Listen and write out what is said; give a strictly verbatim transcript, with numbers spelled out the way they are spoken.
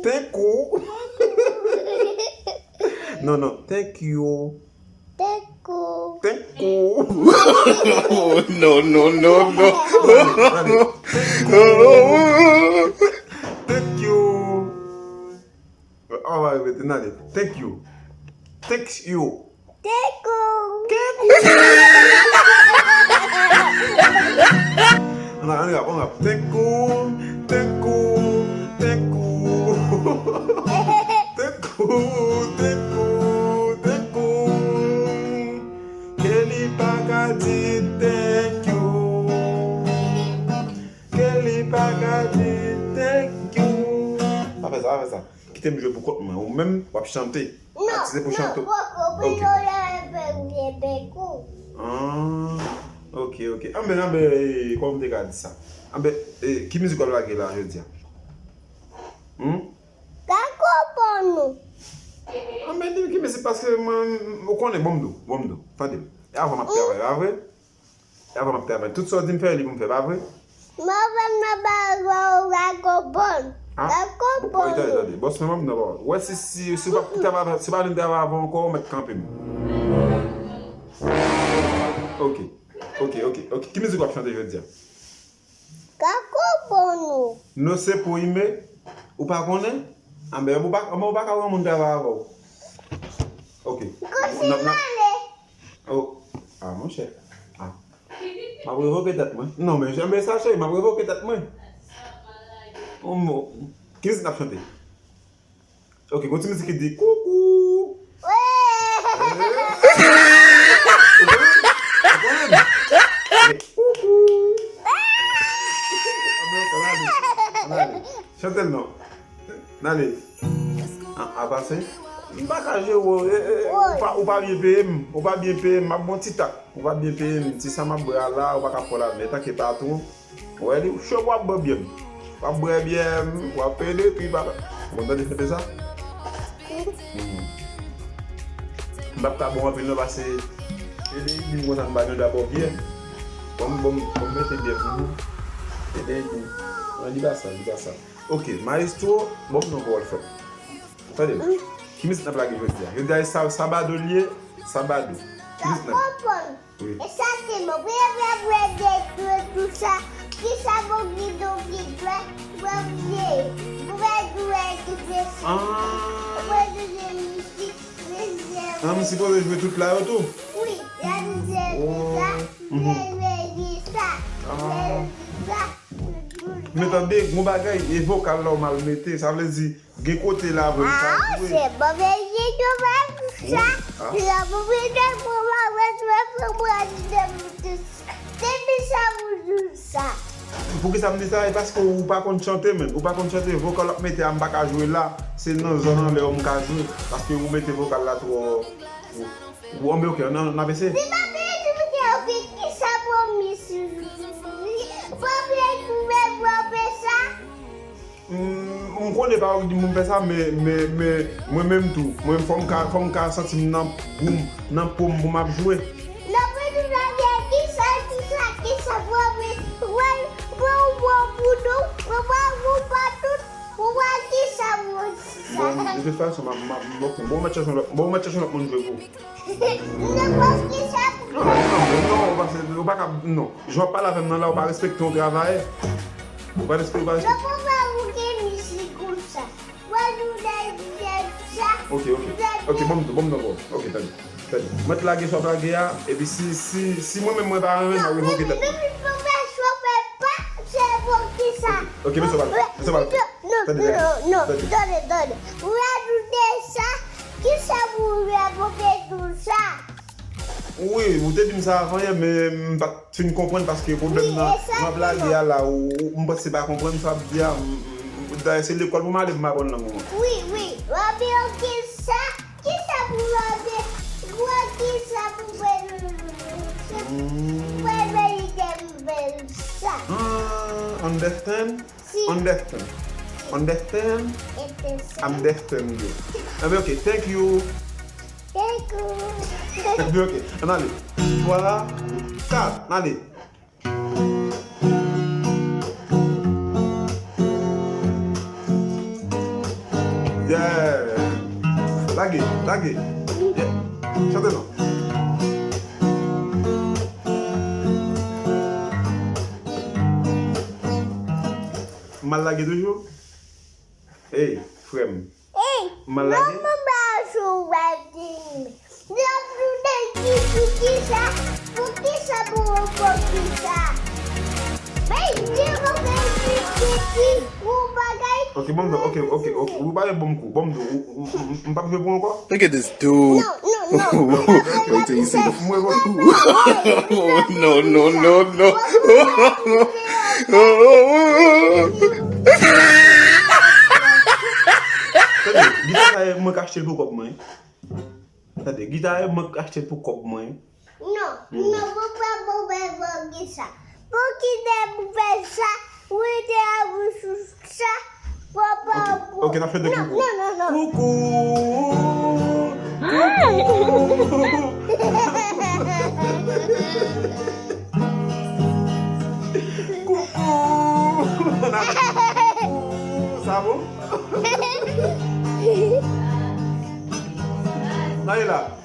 Thank you. Non, non. Thank you. Thank you. Thank you. Oh, no, no, no, no. Thank you. Thank you. An va repete, n ale. Thank you. Thank you. Thank you. An ale, an rap, an rap. Thank you. Thank you. Thank you. Thank you. Thank you. Thank you. Kelly pa ka di thank you. Kelly pa ka di thank you. Pa fè sa, pa fè sa. Kite m jwe pou kont mwen. Ou menm, w ap chante. Atis se pou chante. Ok. Ah, ok, ok. Anben, anben, eh, kòman m te ka di sa? Anben, eh, ki mizik w ap lage la jodi a? Hmm? Ka konprann nou. Anben, di m ki mizik paske mwen, ou konnen, bon m di w, bon m di w. Tande m. E avan m ap travay, pa vre? E avan m ap travay. Tout sa w di m fè, li pou m fè, pa vre? Mwen menm nan bagay ou ka konprann. Ah, Ka bon, bon, tande, konprann. Tande. Bòs mwen, bon m di w. Wè, si, si, si w pa travay, si w pa vin travay avan ankò, w mèt kanpe m. Ok. Ok, ok, ok. Ki mizik w ap chante jodi a? Ka konprann nou. No se pou ime, ou pa konnen? Anben, ou pa, anben, ou pa ka wè moun travay avè w. Ok. Kòm si m ale. Oh, ah, monchè. Ah. M ap revoke tèt mwen. Non, men janbe sa, cheri, m ap revoke tèt mwen. Oh, mo. Ki mizik n ap chante? Ok, gon ti mizik ki di koukou. Koukou. Chante l non. N ale. An, apa se? M pa ka jere w. Eh, eh, ou pa, ou pa byen peye m. Ou pa byen peye m. M ap bon ti tak. Ou pa byen peye m. Ti sa m ap bwè a la, ou pa ka pran la. Men tanke patwon, ou wè li, w cho pou w ap bwè byè m. W ap bwè byè m, w ap pede, epi papa. Bon, tande chante sa? M p ap ka bon anpil non, paske ede di m konsa m pa gen dwa ba w byè. Bon, bon, bon, mete byè pou nou. Ede di. Non, li pa sa, li pa sa. Ok, maestro, bon, non, bon, fè. Tande m. Ki mizik n ap lage jodi a? Jodi a, e sa, Sabado l ye, Sabado. Ki mizik n ap? Konprann. E sa te bon. Vre, vre, vre, de, de, tout sa. Ki sa bon, ki do, ki dwe, vre, vre. Vre, vre, vre, vre, sa. Vre, vre, vre, mizik, vre, vre. Ah, m sipoze jwe tout la yo tou? Wi, la, vre, vre, sa. Vre, vre, vre, sa. Vre, vre, sa. Men tande, gon bagay, e vokal la w mal mete, sa vle di, gen kote la vre m pa Ah, jwe. Se bon, men si yo pa di sa. Ah. Yo pou vin de pou mwen, mwen, mwen, mwen, mwen, mwen, mwen, depi sa, mwen, mwen, sa. Poukisa m di sa? E paske ou pa konn chante, men. Ou pa konn chante, vokal w ap mete a, m pa ka jwe la. Se nan zòn anlè yo m ka jwe. Paske ou mete vokal la twò. Ou anbe, ok, n a, n a pese? Li pa vle di mwen te anvi ki sa pwomis. Pwomis, pwomis, pwomis sa. M, m konnen pa ou ki di m pou m fè sa, men, men, men, mwen menm tou, mwen fò m ka, fò m ka santi m nan pou m, nan po m pou m ap jwe. Nan pwomis la vle di sa, di sa, ki sa pwomis. Wè, wè, wè, pou nou, wè, wè, wè, pa tout, wè, wè, ki sa pwomis sa. Bon, de toute façon, m ap, m ap, m ap, bon, mèt chèche yon lòt, bon, mèt chèche yon lòt moun jwe pou. Nenpòt ki sa pou Non, non, non, non, ou pa, ou pa ka, non. Jan w ap pale avè m nan la, ou pa respekte yon travayè. Ou pa respekte, ou pa Yo respekte. pou fè ou gen mizik konsa. Wè nou lè lè sa. Ok, ok. Ok, bon, bon, bon, bon. Ok, tande. Tande. Mwen t lage sa w ap lage a, epi si, si, si mwen menm mwen pa renmen, m ap revoke tèt mwen. Depi pou fè chofè pa, se bon ki sa. Ok, men sa w ap, men sa w ap. Non, Tande, non, non, tande. Tande, tande. Wè nou lè sa, ki sa pou wè pou fè tout sa. Wi, ou te di m sa avan yè, men m pa t fin konprann paske pwoblèm Wi, nan e sa m ap lage a la, ou, ou, m panse pa konprann sa w ap di a. M, m, dayè, se lekòl pou m ale pou m aprann lang ou an. Wi, wi. Wè byen ki sa, ki sa pou wè byen, wè ki sa pou wè. Wè byen sa. Ah, understand? Si. Understand. Understand? Ete sa. Understand you. Anben, ok, thank you. Thank you. Anben, ok, ann ale. Twa, kat, ann ale. Yeah. Lage, lage. Yeah. Chante non. M al lage toujou. Ey, frè m. Ey, m al lage. Manman ba sou wè di. Lòt jounen ki poukisa, poukisa pou ou poukisa. Bay di ou gen tititi pou bagay. Ok, bon, ok, ok, ok. Ou pa bon kou. Bon, ou, ou, ou, m p ap jwe pou ou ankò. Look at this dude. No, no, no. Wait till you see the. Mwen bon. No, no, no, no. Tande, gita sa e mwen k achte l pou kòb mwen. Tande, gita e mwen k achte l pou kòb mwen. Non, non, papa, papa, papa, ki sa? Pou ki te pou fè sa? Ou te a pou sou sa? Papa, ok, ok, n ap fè de non, koukou. Non, non, non. Koukou. Koukou. Koukou. Sa bon? Nan e la.